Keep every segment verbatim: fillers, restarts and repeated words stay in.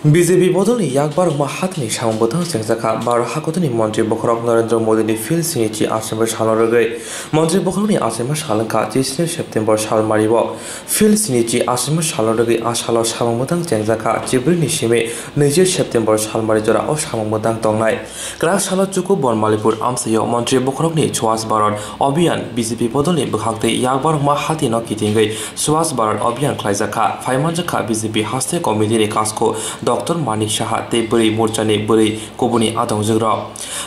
B J P bodolni yak barokma hatini samung bwtang chengjakha. Bharat hakotorni montri bokhorok Narendra Modini phil sinichi achaima salno rwgwi. Montri bokhorokni achaima sal wngkha chisni September salmario. Phil sinichi achaima salno rwgwi a salo samung bwtang chengjakha. Chibrini simi naichi September salmari jorao samung bwtang tongnai. Kwrak salo chuku Bonmalipur amchaio montri bokhorokni Swachh Bharat Abhiyan B J P bodolni bwkhaktwi yak barokma hatino kitingwi Swachh Bharat Abhiyan khlaijakha. Phaimanjakha B J P haste committee ni kasko Doctor Manik Saha tei bwrwi morchani bwrwi kubuni adongjukrok.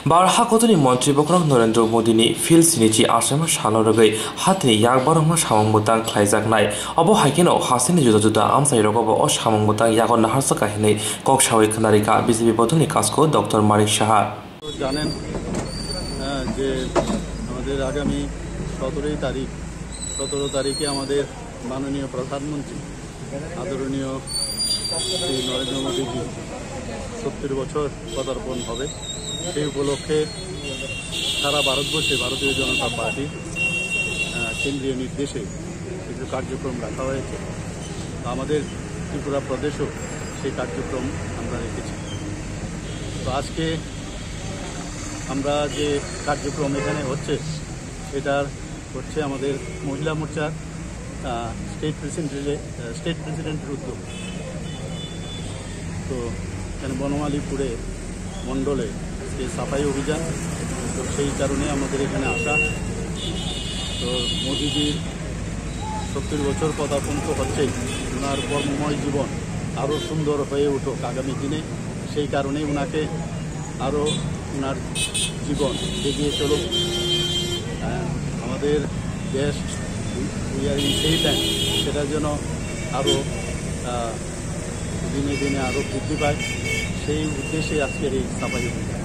Bharat hakotorni montri bokhorok Narendra Modini phil sinichi achaima salno rwgwi hatini yak barokma samung bwtang khlaijaknai. Obo hai kheno hasteni juda juda amchairogo bo o samung bwtang yago naharjakha hinwi kok sawi khwnarikha B J P bodolni kasko Doctor Manik Saha. জানেন, আহ, যে আমাদের আগামী সতেরোই তারিখ, সতেরো তারিখে আমাদের মাননীয় প্রধানমন্ত্রী আদরণীয় শ্রী নরেন্দ্র মোদীজি সত্তর বছর পদার্পণ হবে। সেই উপলক্ষে সারা ভারতবর্ষে ভারতীয় জনতা পার্টির, আহ, কেন্দ্রীয় নির্দেশে কিছু কার্যক্রম রাখা হয়েছে। তো আমাদের ত্রিপুরা প্রদেশেও সেই কার্যক্রম আমরা রেখেছি। তো আজকে আমরা যে কার্যক্রম এখানে হচ্ছে, এটা হচ্ছে আমাদের মহিলা মোর্চার, আহ, স্টেট প্রেসিডেন্টের, আহ, স্টেট প্রেসিডেন্টের উদ্যোগ। তো এখানে বনমালীপুরে মণ্ডলে আজকে সাফাই অভিযান, তো সেই কারণে আমাদের এখানে আসা। তো মোদিজির সত্তর বছর পদার্পণ তো হচ্ছেই, ওনার কর্মময় জীবন আরও সুন্দর হয়ে উঠুক আগামী দিনে, সেই কারণেই ওনাকে আরও ওনার জীবন এগিয়ে চলুক। আহ, আমাদের দেশ, we are in সেই টাইম, সেটা যেন আরও, আহ, দিনে দিনে আরও বৃদ্ধি পায়, সেই উদ্দেশ্যে আজকের এই সাফাই অভিযান।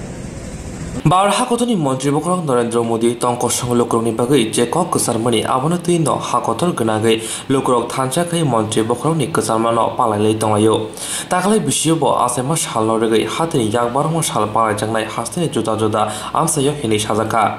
Bharat hakotorni montri bokhorok Narendra Modi tongkosong lukurokni bagwi je kok kwcharmani abono twi no hakotor gwnagwi lukurok thansa khai montri bokhorokni kwcharmano palailai tonglaio. Taklai bisio bo achaima salno rwgwi hatini yak barokma sal palaijaknai hasteni juda juda amchaio hinwi sajakha.